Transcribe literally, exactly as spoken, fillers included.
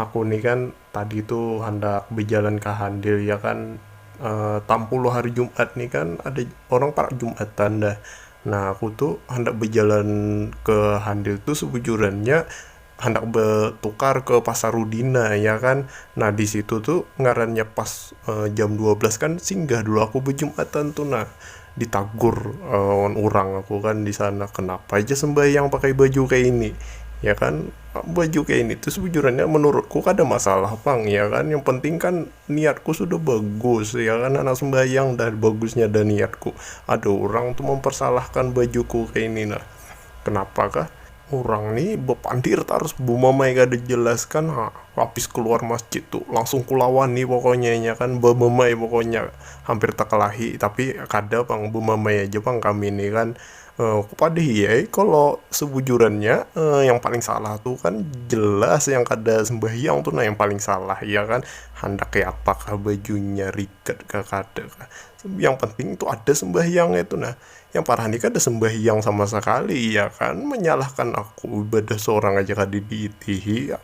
Aku ni kan tadi tu handak bejalan ke Handil ya kan, eh, tampulu hari Jumat ni kan ada orang parak Jumatan dah. Nah, aku tu handak bejalan ke Handil tu sebujurannya handak betukar ke Pasar Udina ya kan. Nah, di situ tu ngarannya pas, eh, jam dua belas kan singgah dulu aku bejumatan tu nah. Ditagur, eh, orang aku kan di sana, "Kenapa aja sembahyang pakai baju kayak ini?" Ya kan, baju kayak ini tuh sebujurannya menurutku kada masalah pang ya kan, yang penting kan niatku sudah bagus ya kan, anak sembahyang dah bagusnya dah niatku. Ada orang tuh mempersalahkan bajuku kayak ini nah. Kenapa kah? Orang nih bepandir terus bumamai kada jelaskan ha. Habis keluar masjid tuh langsung kulawan nih pokoknya ya kan, bumamai pokoknya hampir terkelahi tapi kada pang, bumamai aja pang kami nih kan. Eh, kupada hiai kalau sebujurannya, eh, yang paling salah tuh kan jelas yang kada sembahyang tuh nah yang paling salah ya kan. Handak kayak apakah bajunya rigat kah kada kah, yang penting tuh ada sembahyang itu nah. Yang parah nih kada sembahyang sama sekali ya kan, menyalahkan aku ibadah seorang aja kada diitihi.